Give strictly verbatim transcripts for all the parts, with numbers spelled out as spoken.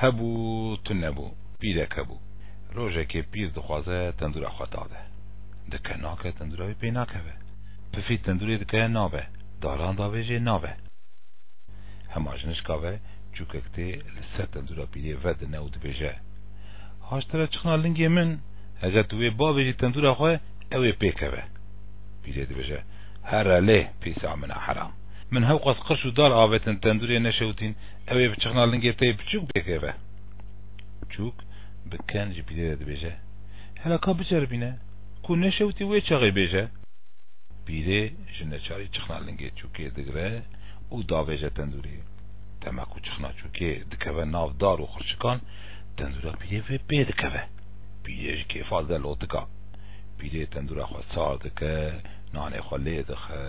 Hebû, tune bû. Pîrek hebû. Rojekê pîr dixwaze tendûra xwe dade. Dike nake, tendûra wê pê nakeve. Pifî tendûrê dike nabe. Daran davêjê nabe. Hema ji nişka ve çûkek tê li ser tendûra pîrê vedine û dibêje, "Ha ji te re çixna lingê min, heger tu wê bavêjî tendûra xwe, ew ê pê keve." Pîrê dibêje, "Here lê, pîsa min a heram. Min hewqas qirş û dar avêtin tendûrê neşewitîn, ew ê bi çixna lingê te yê piçûk pê keve." Çûk bi ken ji pîrê re dibêje, "Hela ka biceribîne, ku neşewitî wê çaxê bêje." Pîrê ji neçarî çixna lingê çûkê digire û davêje tendûrê. Dema ku çixna çûkê dikeve nav dar û xirçikan, tendûra pîrê vê pê dikeve. Pîrê ji kêfa dide lotika. Pîrê tendûra xwe sar dike, nanê xwe lê dixe.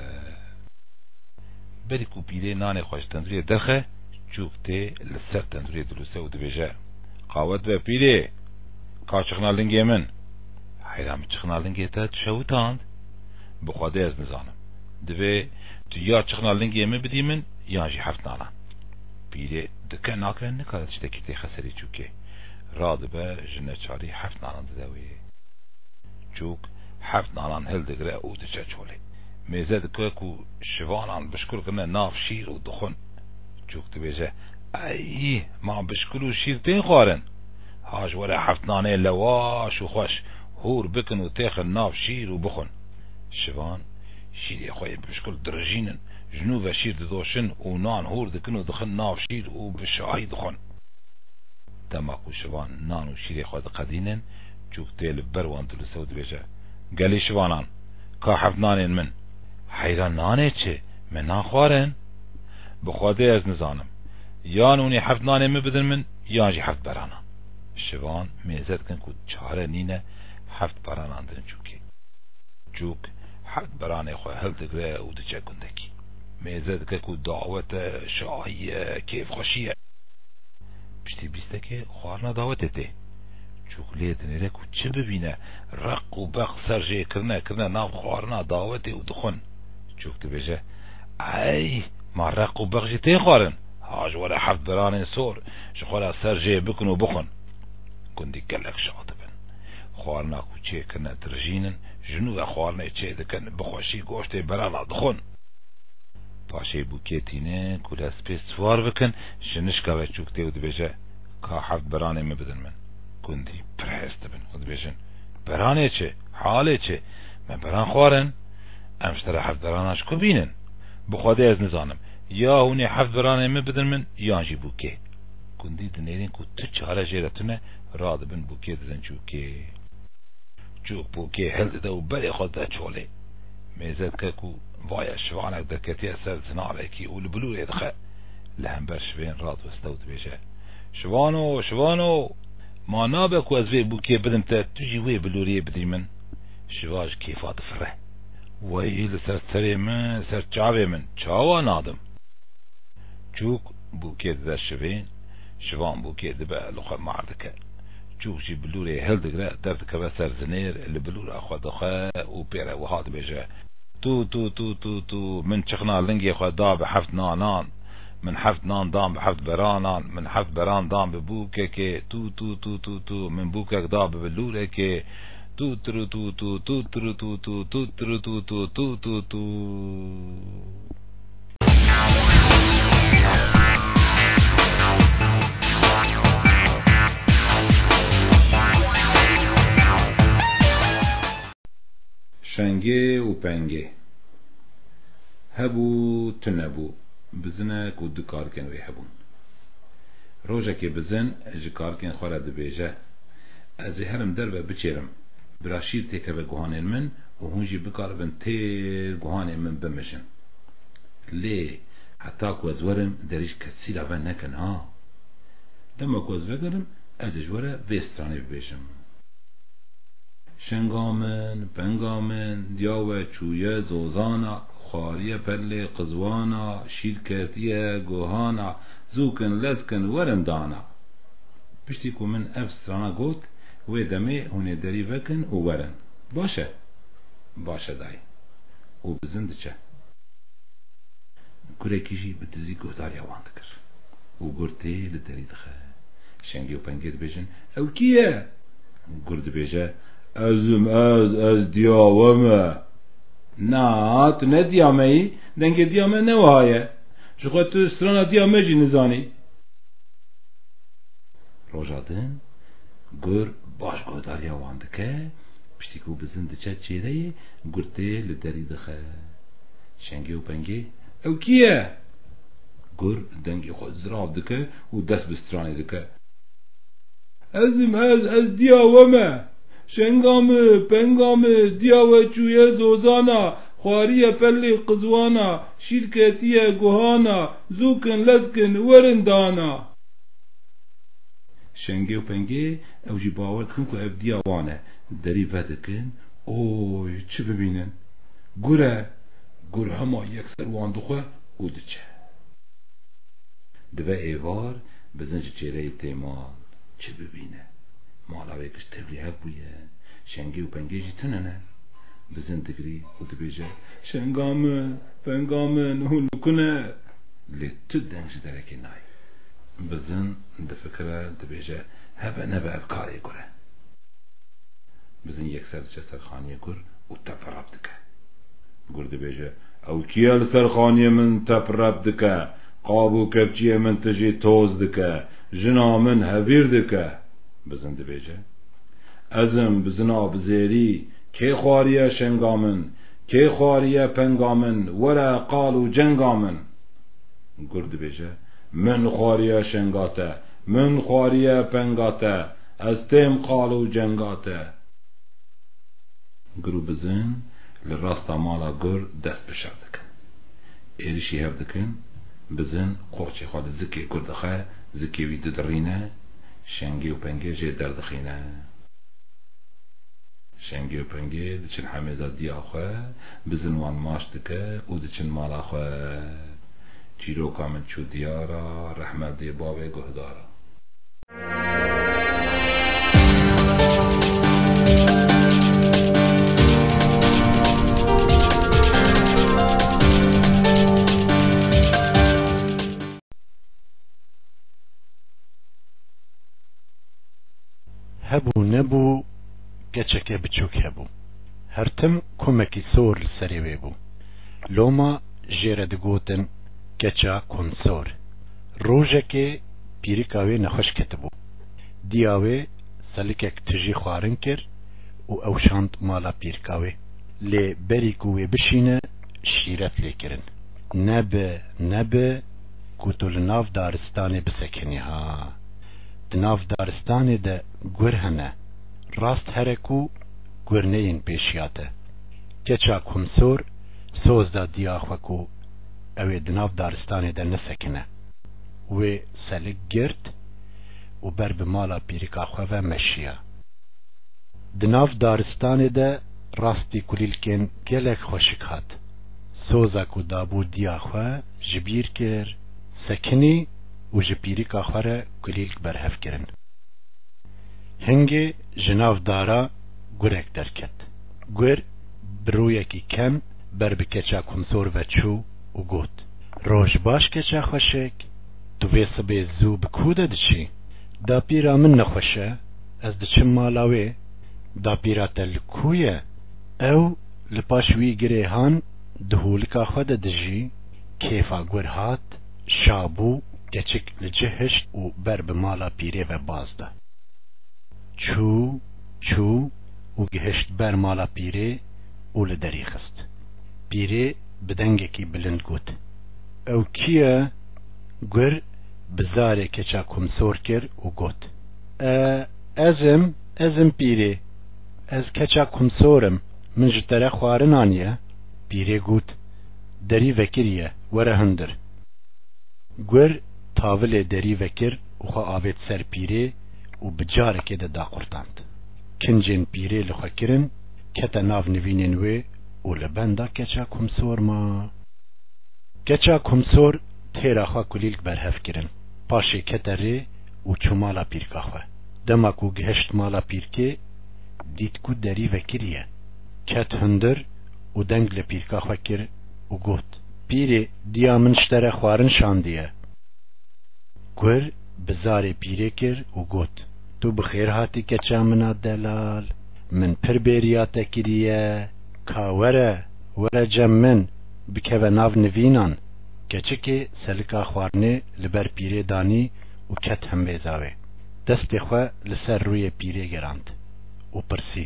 Berî ku pîrê nanê xwe ji tendûrê derxe, çûk tê li ser tendûrê dilûse û dibêje, "Qawet be pîrê, ka çixna lingê min." "Heyra min, çixna lingê te tu şewitand?" "Bi Xwedê ez nizanim. Divê tu ya çixna lingê min bidî min, yan jî heft nanan." Pîrê dike nake nikare tiştekî têxe serê çûkê. Radibe ji neçarî heft nanan dide wê. Çûk heft nanan hildigire û diçe çolê. Mêze dike ku şivanan bişkul kirine nav şîr û dixwin. Çûk dibêje, "Ey, ma bişkul û şîr tên xwarin? Ha ji we re heft nanê lewaş û xweş hûr bikin û têxin nav şîr û bixwin." Şivan şîrê xwe yê bişkul dirijînin, ji nû ve şîr didoşin û nan hûr dikin û dixin nav şîr û bi şahî dixwin. Dema ku şivan nan û şîrê xwe diqedînin, çûk tê li ber wan dilûse û dibêje, "Gelî şivanan, ka heft nanên min?" "Heyra nanê çi? Me nan xwarin." "Bi Xwedê ez nizanim. Yan hûn ê heft nanê min bidin min, yan jî heft beranan." Şivan mêze dikin ku çare nîne, heft beranan didin çûkê. Çûk heft beranê xwe hildigire û diçe gundekî. Mêze dike ku dawet e, şahî ye, kêfxweşî ye. Piştî bîstekê xwarina dawetê tê. Çûk lê dinêre ku çi bibîne, req û beq ser jê kirine, kirine nav xwarina dawetê û dixwin. Çûk dibêje, "Ey, ma req û beq jî tê xwarin? Ha ji we re heft beranên sor, ji xwe re ser jê bikin û bixwin." Gundî gelek şa dibin. Xwarina ku çê kirine dirijînin, ji nû ve xwarinê çê dikin, bi xweşî goştê berana dixwin. Paşê bûkê tînin ku dest pê siwar bikin, ji nişka ve çûk tê û dibêje, "Ka heft beranê min bidin min." Gundî pir hêrs dibin û dibêjin, "Beranê çi? Halê çi? Me beran xwarin. Em ji te re heft beranan ji ku bînin? Bi Xwedê ez nizanim. Ya hûn ê heft beranê min bidin min, yan jî bûkê." Gundî dinêrin ku tu çare jê re tune, radibin bûkê didin çûkê. Çûk bûkê hildide û berê xwe dide çolê. Mêze dike ku vaya şivanek derketiye ser zinavekî û li bilûrê dixe. Li hember şivên radiweste û dibêje, "Şivano, şivano! Ma nabe ku ez vê bûkê bidim te, tu jî wê bilûriyê bidî min?" Şiva ji kêfa difire. "Wey li ser serê min, ser çavê min, çawa nadim?" Çûk bûkê dide şivên, şivan bûkê dibe li xwe mar dike. Çûk jî bilûrê hildigire, derdikeve ser zinêr, li bilûra xwe dixe û pê re wiha dibêje, "Tû, tû, tû, tû, tû, min çixna lingê xwe da bi heft nanan, min heft nan dan bi heft beranan, min heft beran dan bi bûkekê, tû, tû, tû, tû, tû, min bûkek da bi bilûrekê, tû, tirû, tû, tû, tû, tirû, tû, tû, tû, tirû, tû, tû, tû, tû." Şengê û pengê. Hebû, tune bû. Bizinek û du karikên wê hebûn. Rojekê bizin ji karikên xwe re dibêje, "Ez ê herim derve biçêrim. Bira şîr têkeve guhanên min û hûn jî bikaribin têr guhanên min bimijin. Lê heta ku ez werim, derî ji kesî re ve nekin ha. Dema ku ez vegerim, ez ê ji we re vê stranê bibêjim." Şenga min, penga min, diya we çûye zozana, xwariye pelê qizwana, şîr ketiye guhana, zû kin lez kin werin dana. Piştî ku min ev strana got, wê demê hûn ê derî vekin û werin. Baş e? Baş e dayê. Û bizin diçe. Kurekî jî bi tizî guhdariya wan dikir û gur tê li derî dixe. Şengê û Pengê dibêjin, "Ew kî ye?" Gur dibêje, "Ez im ez, ez diya we me." "Na, tu ne diya me yî, dengê diya me ne wiha ye. Ji xwe tu strana diya me jî nizanî." Roja din Gur baş guhdariya wan dike, piştî ku Bizin diçe çêreyê, Gur tê li derî dixe. Şengê û Pengê, "Ew kî ye?" Gur dengê xwe zirav dike û dest bi stranê dike. "Ez im ez, ez diya we me. Şenga mi, penga mi, diya we çûye zozana, xwariye pelê qizwana, şîr ketiye guhana, zû kin lez kin, werin dana." Şengê û Pengê ew jî bawer dikin ku ev diya wan e. Derî vedikin, oy, çi bibînin? Gur e! Gur hema yekser wan dixwe û diçe. Dibe êvar, Bizin ji çêreyê tê mal. Çi bibîne? Mala wê giş tevlî hev bûye. Şengê û Pengê jî tune ne. Bizin digirî û dibêje, "Şenga min, penga min, hûn li ku ne?" Lê tu deng ji derekê nayê. Bizin difikire, dibêje, "Hebe nebe ev karê Gur e." Bizin yekser diçe ser xaniyê Gur û tep rep dike. Gur dibêje, "Ew kî ye li ser xaniyê min tep rep dike? Qab û kepçiyê min tijî toz dike, jina min hevîr dike." Bizin dibêje, "Ez im Bizina Bizêrî, kê xwariye şenga min, kê xwariye penga min, were qal û cenga min." Gur dibêje, "Min xwariye şenga te, min xwariye penga te, ez têm qal û cenga te." Gur û Bizin li rasta mala Gur dest bi şer dikin. Êrişî hev dikin, Bizin qoçê xwe li zikê Gur dixe, zikê wî didirîne, Şengê û Pengê jê derdixîne. Şengê û Pengê diçin hemêza diya xwe, Bizin wan maç dike û diçin mala xwe. Çîroka min çû diyara, rehmet dê bavê guhdara. Hebû nebû, keçeke biçûk hebû. Her tim komekî sor li serê wê bû. Loma jê re digotin keça komsor. Rojekê pîrika wê nexweş ketibû. Diya wê selikek tijî xwarin kir û ew şand mala pîrika wê. Lê berî ku wê bişîne, şîret lê kirin. Nebi, nebi ku tu li nav daristanê bisekinî ha. Di nav daristanê de gur hene. Rast here ku gur neyên pêşiya te. Keça Kumsor soz da diya xwe ku ew ê di nav daristanê de nesekine. Wê selik girt û ber bi mala pîrika xwe ve meşiya. Di nav daristanê de rastî kulîlkên gelek xweşik hat. Soza ku dabû diya xwe ji bîr kir, sekinî û ji pîrika xwe re kulîlk berhev kirin. Hingê ji nav dara gurek derket. Gur bi rûyekî kem ber bi keça Kumsor ve çû û got, "Roj baş keça xweşik, tu vê sibê zû bi ku de diçî?" "Dapîra min nexweş e, ez diçim mala wê." "Dapîra te li ku ye?" Ew li paş wî girê han di holika xwe de dijî, kêfa gur hat, şa bû, keçik li cih hişt û ber bi mala pîrê ve baz da. Çû, çû û gihişt ber mala pîrê û li derî xist. Pîrê bi dengekî bilind got, "Ew kî ye?" Gur bi zarê keça Kumsor kir û got, "E, ez im, ez im pîrê. Ez keça Kumsor im. Min ji te re xwarin aniye." Pîrê got, "Derî vekiriye, were hundir." Gur tavilê derî vekir û xwe avêt ser pîrê û bi carekê de daqurtand. Kincên pîrê li xwe kirin, kete nav nivînên wê û li benda keça Kumsor ma. Keça Kumsor têra xwe kulîlk berhev kirin, paşê kete rê û çû mala pîrka xwe. Dema ku gihişt mala pîrkê, dît ku derî vekiriye. Ket hundir û deng li pîrka xwe kir û got, "Pîrê, diya min ji te re xwarin şandiye." Gur bi zarê pîrê kir û got, "Tu bi xêr hatî keça min a delal. Min pir bêriya te kiriye. Ka were, were cem min, bikeve nav nivînan." Keçikê selika xwarinê li ber pîrê danî û ket hembêza wê. Destê xwe li ser rûyê pîrê gerand û pirsî,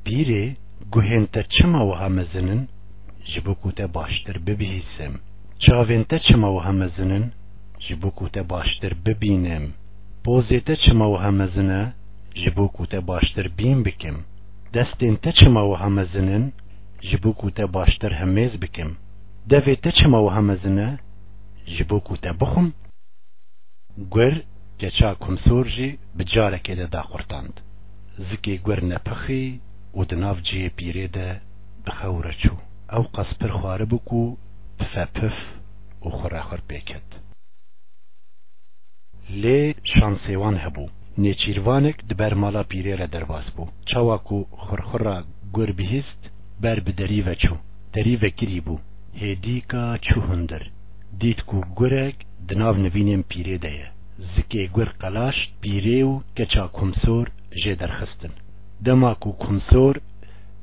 "Pîrê, guhên te çima wiha mezin in? Ji bo ku te baştir bibihîsim. Çavên te çima wiha mezin in? Ji bo ku te baştir bibînim. Pozê te çima wiha mezin e? Ji bo ku te baştir bîn bikim. Destên te çima wiha mezin in? Ji bo ku te baştir hemêz bikim. Devê te çima wiha mezin e? Ji bo ku te bixwim." Gur keça Kumsor jî bi carekê de daqurtand. Zikê gur nepixî û di nav cihê pîrê de bi xew re çû. Ew qas pir xwaribû ku pife pif û xurexur pê ket. Lê şansê wan hebû. Nêçîrvanek di ber mala pîrê re derbas bû. Çawa ku xurxura gur bihîst, ber bi derî ve çû. Derî vekirîbû. Hêdîka çû hundir. Dît ku gurek di nav nivînên pîrê de ye. Zikê gur qelaşt, pîrê û keça Kumsor jê derxistin. Dema ku Kumsor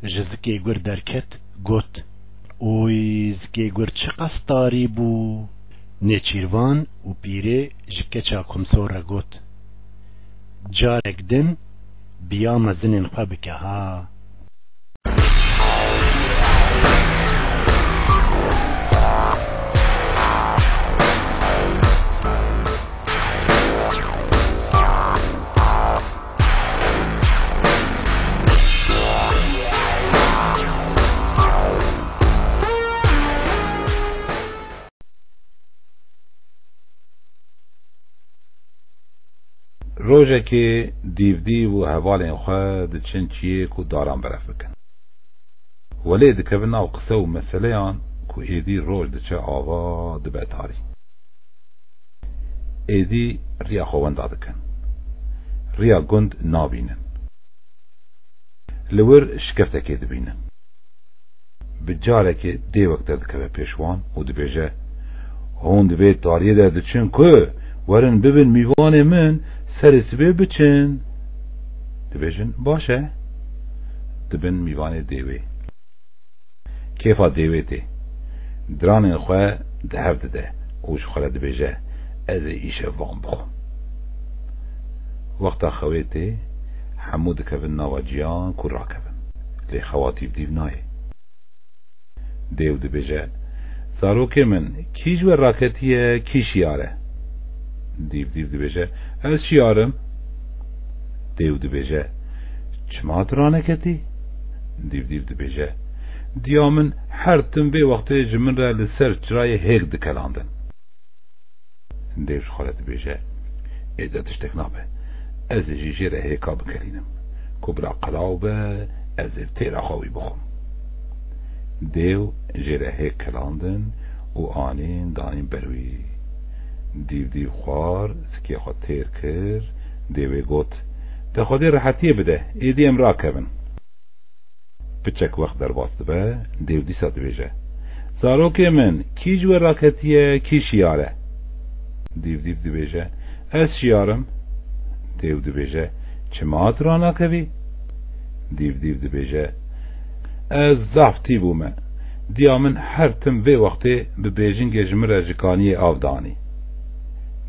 ji zikê gur derket, got, "Oy, zikê gur çiqas tarî bû!" Nêçîrvan û pîrê ji keça Kumsor re got, "Carek din biya mezinên xwe bike ha." Rojekê Dîvdîv û hevalên xwe diçin çiyê ku daran beref bikin. Welê dikevin nav qise û meseleyan ku êdî roj diçe ava dibe tarî. Êdî riya xwe wenda dikin. Riya gund nabînin. Li wir şikeftekê dibînin. Bi carekê dêwek derdikeve pêş wan û dibêje, "Hûn di vê tariyê de diçin ku? Werin bibin mîvanê min, serê sibê biçin." Dibêjin, "Baş e." Dibin mîvanê dêwê. Kêfa dêwê tê. Diranên xwe di hev dide û ji xwe re dibêje, "Ez ê îşev van bixwim." Wexta xewê tê, hemû dikevin nava ciyan ku rakevin. Lê xewa Dîvdîv nayê. Dêw dibêje, "Zarokê min, kî ji we raketiye, kî şiyar e?" Dîvdîv dibêje, "Ez şiyar im." Dêw dibêje, "Çima tu raneketî?" Dîvdîv dibêje, "Diya min her tim vê wextê ji min re li ser çirayê hêk dikelandin." Dêw ji xwe re dibêje, "Êde tiştek nabe. Ez ê jî jê re hêka bikelînim. Ku bira qelaw be, ez ê têra xwe wî bixwim." Dêw jê re hêk kelandin û anîn danîn ber wî. Dîvdîv xwar, sikê xwe têr kir, dêwê got, "Te Xwedê rehetiyê bide, êdî em rakevin." Piçek wext derbas dibe, dêw dîsa dibêje, "Zarokê min, kî ji we raketiye, kî şiyar e?" Dîvdîv dibêje, "Ez şiyar im." Dêw dibêje, "Çima tu ranakevî?" Dîvdîv dibêje, "Ez zaf tî bûme. Diya min her tim vê wextê bi bêjingê ji min re ji kaniyê av danî."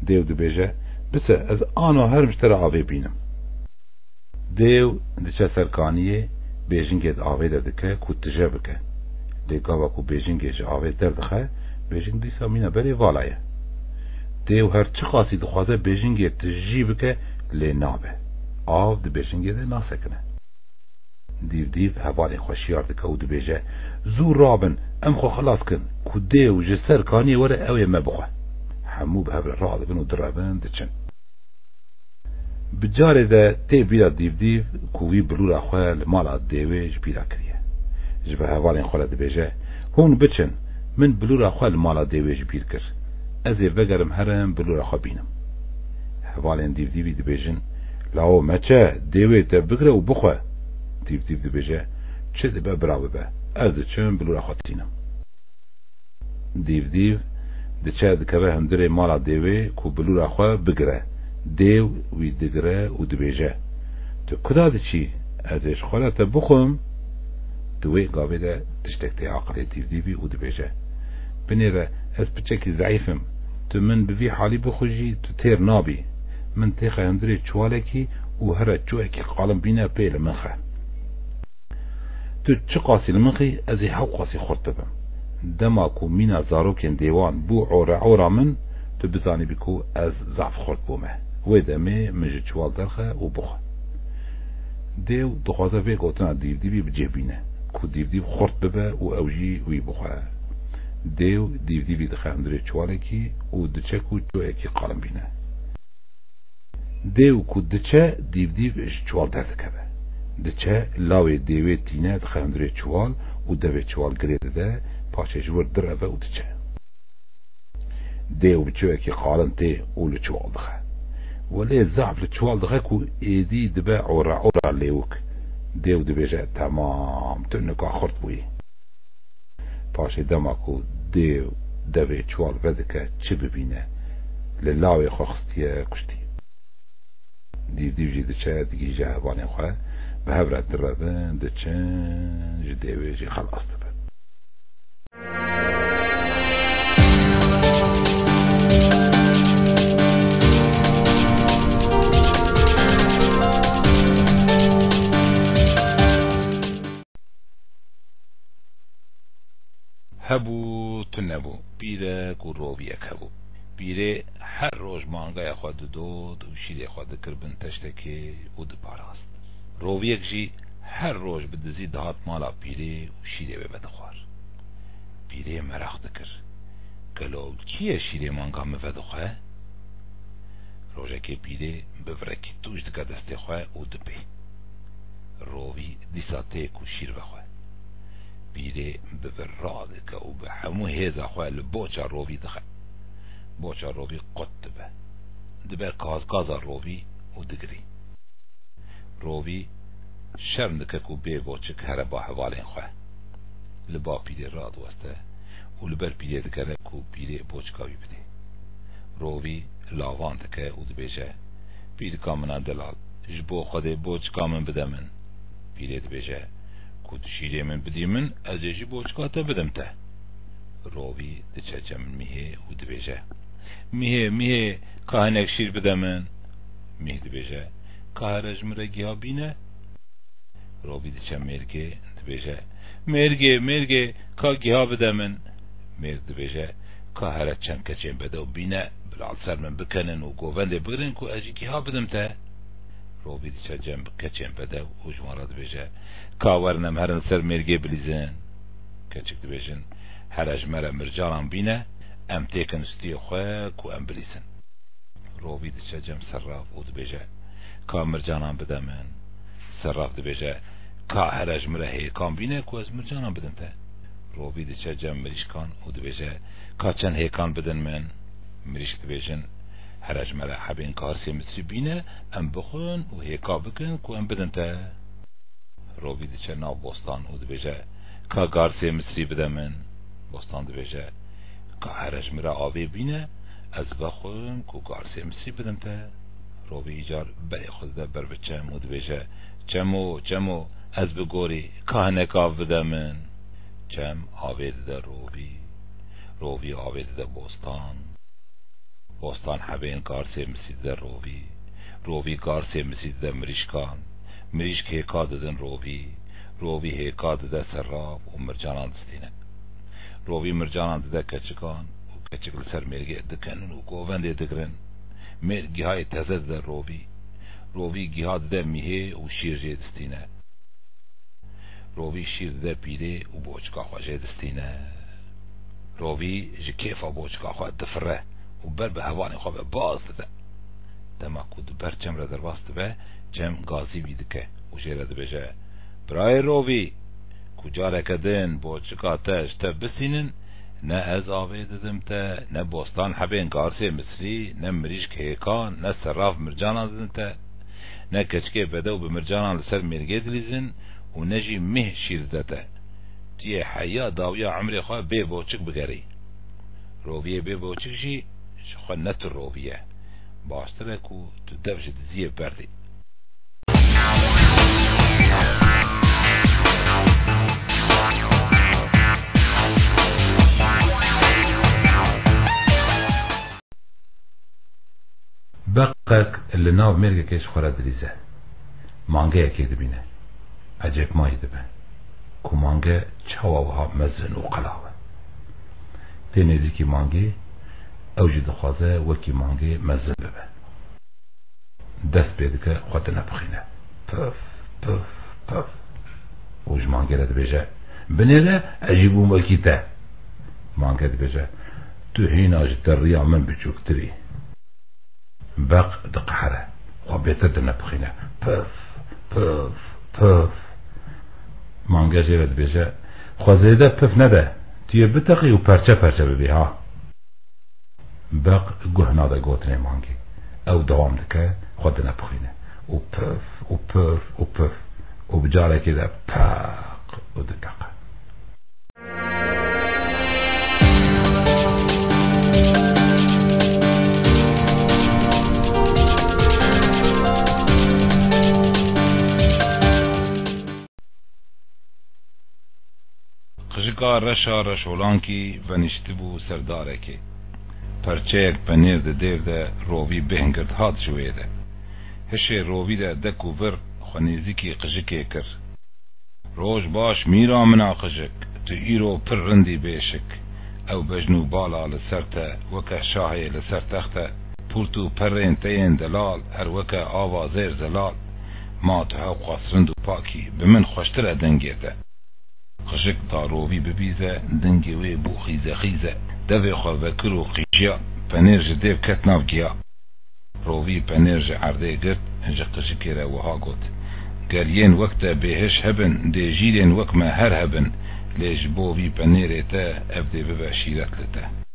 Dêw dibêje, "Bise, ez ano herim ji te re avê bînim." Dêw diçe ser kaniyê, bêjingê di avê de dike ku tije bike. Lê gava ku bêjingê ji avê derdixe, bêjing dîsa mîna berê vala ye. Dêw her çiqasî dixwaze bêjingê tijî bike, lê nabe. Av di bêjingê de nasekine. Dîv dîv hevalên xwe şiyar dike û dibêje, "Zû rabin, em xwe xilas kin, ku dêw ji ser kaniyê were ew ê me bixwe." Hemû bi hev re radibin û direvin, diçin. Bi carê de tê bîra Dîvdîv ku wî bilûra xwe li mala dêwê ji bîra kiriye. Ji bi hevalên xwe re dibêje, "Hûn biçin, min bilûra xwe li mala dêwê ji bîr kir. Ez ê vegerim herim bilûra xwe bînim." Hevalên Dîvdîvî dibêjin, "Lawo meçe, dêwê te bigire û bixwe." Dîvdîv dibêje, "Çi dibe bira bibe, ez diçim bilûra xwe tînim." Dîvdîv Diçe dikeve hundirê mala dêwê ku bilûra xwe bigire. Dêw wî digire û dibêje, "Tu kuda diçî? Ez ê ji xwe re te bixwim." Di wê gavê de tiştek tê aqilê dîvdîvî û dibêje, "Binêre, ez piçekî zeîf im. Tu min bi vî halî bixwî jî tu têr nabî. Min têxe hundirê çiwalekî û here çoyekî qalin bîne pê li min xe." Tu çiqasî li min xî, ez ê hewqasî xurt bibim. Dema ku mîna zarokên dêwan bû ora ora min, tu bizanîbî ku ez zaf xurt bûme. Wê demê min ji çiwal derxe û bixwe. Dêw dixwaze vê gotina dîvdîvî bi cih bîne, ku dîvdîv xurt bibe û ew jî wî bixwe. Dêw dîvdîvî dixe hundirê çiwalekî û diçe ku çoyekî qalin bîne. Dêw ku diçe, dîvdîv ji çiwal derdikeve. Diçe, lawê dêwê tîne, dixe hundirê çiwal û devê çiwal girê dide, paşê ji wir direve û diçe. Dêw bi çoyekî qalin tê û li çiwal dixe. Welê zaf li çiwal dixe ku êdî dibe ora ora lêwik. Dêw dibêje, "Temam, tu nika xurt bûyî." Paşê dema ku dêw devê çiwal vedike çi bibîne, li lawê xwe xistiye kuştî. Dîvdîv jî diçe digihîje hevalên xwe, bi hev re direvin, diçin, ji dêwê jî xelas dibin. Hebû, tune bû. Pîrek û roviyek hebû. Pîrê her roj mangaya xwe didot û şîrê xwe dikir bin teştekê û diparast. Roviyek jî her roj bi dizî dihat mala pîrê û şîrê wê vedixwar. Pîrê meraq dikir, "Gelo kî ye şîrê manga min vedixwe?" Rojekê pîrê bi virekî tûj dike destê xwe û dipê. Rovî dîsa tê ku şîr vexwe. Pîrê bi vir radike û bi hemû hêza xwe li boça rovî dixe. Boça rovî qut dibe. Dibe kazkaza rovî û digirî. Rovî şerm dike ku bê boçik here ba hevalên xwe. Li ba pîrê radiweste û li ber pîrê digere ku pîrê boçika wî bidê. Rovî lavan dike û dibêje, "Pîrika min a delal, ji bo Xwedê boçika min bide min." Pîrê dibêje, "Ku tu şîrê min bidî min, ez ê jî boçika te bidim te." Rovî diçe cem mihê û dibêje, "Mihê, mihê, ka hinek şîr bide min." Mih dibêje, "Ka here ji min re giha bîne." Rovî diçe mêrgê, dibêje, "Mêrgê, mêrgê, ka giha bide min." Mêrg dibêje, "Ka here çend keçên bedew bîne, bila li ser min bikenin û govendê bigirin ku ez jî giha bidim te." Rovî diçe cem bi keçên bedew û ji wan re dibêje, "Ka werin em herin li ser mêrgê bilîzin." Keçik dibêjin, "Here ji me re mircanan bîne, em têkin stûyê xwe ku em bilîzin." Rovî diçe cem serraf û dibêje, "Ka mircanan bide min." Serraf dibêje, "Ka here ji min re hêkan bîne ku ez mircanan bidim te." Rovî diçe cem mirîşkan û dibêje, "Ka çend hêkan bidin min." Mirîşk dibêjin, "Here ji me re hebên garsê misrî bîne, em bixwin û hêka bikin ku em bidin te." Rovî diçe nav bostan û dibêje, "Ka garsê misrî bide min." Bostan dibêje, "Ka here ji min re avê bîne, ez vexwim ku garsê misrî bidim te." Rovî îcar berê xwe dide ber bi çem û dibêje, "Çemo, çemo, ez bi gorî, ka hinek av bide min." Çem avê dide rovî. Rovî avê dide bostan. Bostan hebên garsê misî dide rovî. Rovî garsê misî dide mirîşkan. Mirîşk hêka didin rovî. Rovî hêka dide serraf û mircanan distîne. Rovî mircanan dide keçikan û keçik li ser mêrgê dikenin û govendê digirin. Mêrg gihayê teze dide rovî. Rovî giha dide mîhê û şîr jê distîne. Rovî şîr dide pîrê û boçika xwe jê distîne. Rovî ji kêfa boçika xwe difire û ber bi hevalên xwe ve baz dide. Dema ku di ber çem re derbas dibe, çem gazî wî dike û jê re dibêje, "Birayê Rovî, ku careke din boçika te ji te bistînin, ne ez avê didim te, ne bostan hebên garsê misrî, ne mirîşk hêkan, ne serraf mircanan didim te. Ne keçikê bedew bi mircanan li ser mêrgê dilîzin û ne jî mih şîr dide te. Tu yê heya dawiya emrê xwe bê boçik bigerî." Roviyê bê boçik jî ji xwe ne tu rovî ye. Baştir e ku tu dev ji diziyê berdî. Beqek li nav mêrgekê ji xwe re dilîze. Mangeyekê dibîne. Ecêbmayî dibe. Ku mange çawa wiha mezin û qelav e. Tê nêzîkî mangê, ew jî dixwaze wekî mangê mezin bibe. Dest pê dike, xwe dinepixîne. Pif, pif, pif. Û ji mangê re dibêje, "Binêre, ez jî bûm wekî te." Mange dibêje, "Tu hîna ji te riya min biçûktir î." Beq diqehire. Xwe bêtir dinepixîne. Pif, pif, pif. Mange jê re dibêje, "Xwe zêde pif nede. Tu yê biteqî û perçe perçe bibî ha." Beq guh nade gotinê mangê. Ew dewam dike, xwe dinepixîne. Û pif, û pif, û pif. Û bi carekê de peq û diteqe. Qijika reşa reşolankî veniştibû ser darekê. Perçeyek penêr di dêr de rovî bêhn girt hat ji wê de. Hişê rovî de dek û vir xwe nêzîkî qijikê kir. Roj baş mîra min a qijik, tu îro pir rindî bêşik. Ew bejn û bala li ser te, weke şahê li ser text e. Pûrt û perên te yên delal, her weke ava zêr zelal. Ma tu hewqas rind û pak î, bi min xweştir e dengê te. Qijik da rovî bibîze, dengê wê bû xîze xîze. Devê xwe vekir û qîjiya, penêr ji dêv ket nav giya. Rovî penêr ji erdê girt, ji qijikê re wiha got, "Ger yên wek te bêhiş hebin, dê jîrên wek me her hebin, lê ji bo vî penêrê te ev dê bibe şîret li te."